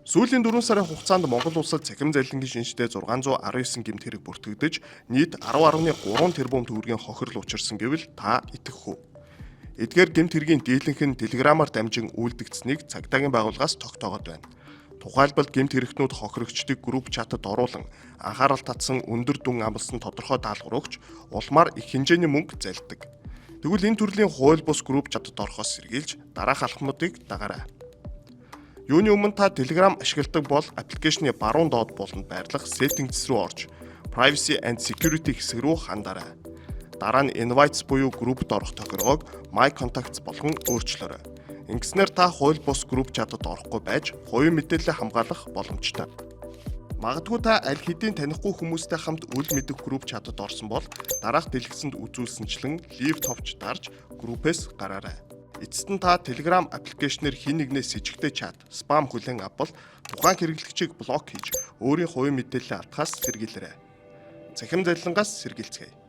Сүүлийн 4 сарын хугацаанд Монгол улсад цахим зайлангийн шинжтэй 619 гэмт хэрэг бүртгэгдэж, нийт 10.3 тэрбум төгрөгийн хохирол учирсан гэвэл та итгэх үү? Эдгээр гэмт хэргийн дийлэнх нь Телеграмаар дамжин үйлдэгдсэнийг цагдаагийн байгууллагаас тогтоогоод байна. Тухайлбал, гэмт хэрэгтнүүд хохирогчдыг group chat ад оруулан анхаарал татсан, өндөр дүн амласан тодорхой даалгавар өгч, улмаар их хэмжээний мөнгө залдаг. Тэгвэл энэ төрлийн хууль бус group chat ад орохоос сэргийлж, дараах алхмуудыг дагаарай. Юуны өмнө та Telegram ашигладаг бол application ы баруун доод буланд байрлах Settings руу орж, Privacy and Security хэсэг рүү хандаарай. Дараа нь Invites буюу группт орох тохиргоог My Contacts болгон өөрчлөөрэй. Ингэснээр та хууль бус group chat ад орохгүй байж хувийн мэдээлэлээ хамгаалах боломжтой. Магадгүй та аль хэдийн танихгүй хүмүүстэй хамт үл мэдэх group chat ад орсон бол дараах дэлгэцэнд үзүүлсэнчлэн Leave товч дарж группээс гараарай. Эцэст нь та Telegram application ээр хэн нэгнээс сэжигтэй chat, spam хүлээн авбал тухайн хэрэглэгчийг block хийж, өөрийн хувийн мэдээллээ алдахаас сэргийлээрэй. Цахим зайлангаас сэргийлцгээе.